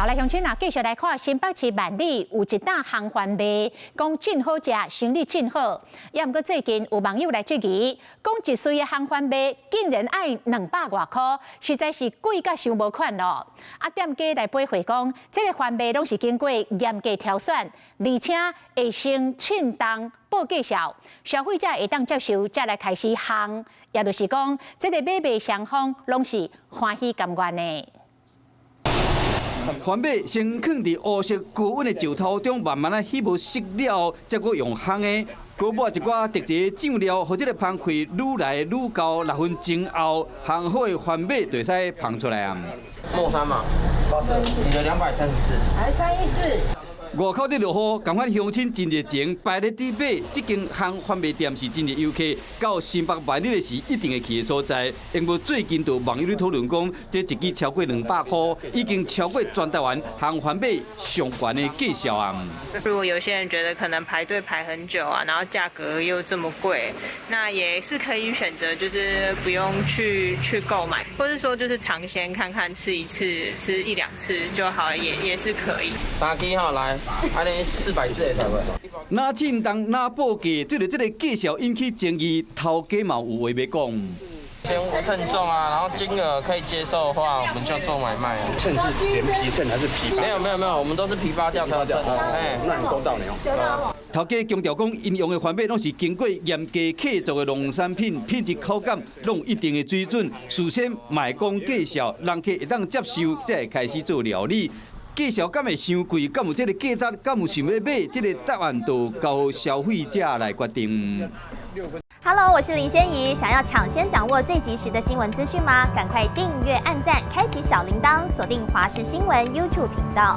好來，鄉親啊，繼續來看新北市萬里有一檔烘番麥，講真好食，生意真好。也毋過最近有網友來質疑，講一穗的烘番麥竟然愛200外箍，實在是貴甲傷無款咯。啊，店家來回回講，這個番麥攏是經過嚴格挑選，而且會先稱重報價數，消費者會當接受，才來開始烘。也就是講，這個買賣雙方攏是歡喜甘願的。番麥先囥佇烏色高溫的石頭中，慢慢仔彼無熟了，才閣用烘的。閣抹一寡特製醬料，予這个芳氣愈來愈厚。6分鐘後，烘好的番麥就會使捧出來啊。莫三嘛，你的234，還314。外口咧落雨，仝款鄉親真熱情，排咧佇買。這間烘番麥店是真濟遊客到新北萬里的時一定會去的所在。因為最近就網友咧討論講，這一支超過200箍，已經超過全台灣烘番麥上懸的價數啊。如果有些人覺得可能排隊排很久啊，然後價格又這麼貴，那也是可以選擇，就是不用去購買，或者說就是嘗鮮看看，吃一次吃一兩次就好了，也是可以。三支號來。按呢440會使無？若稱重，若報價，這個價數引起爭議，頭家嘛有話欲講。先稱重啊，然後金額可以接受的話，我們就做買賣啊。秤是連皮秤還是皮？沒有沒有沒有，我們都是皮發掉才稱。哎，那很公道呢哦。頭家強調講，𪜶用的番麥攏是經過嚴格製作的農產品，品質口感攏有一定的水準。事先嘛會講價數，人客會當接受，才會開始做料理。價數敢會傷貴？敢有這个價值？敢有想欲買？這个答案就交予消費者來決定。 Hello，我是林仙怡。想要搶先掌握最及時的新聞資訊嗎？趕快訂閱、按讚、開啟小鈴鐺，鎖定華視新聞 YouTube 頻道。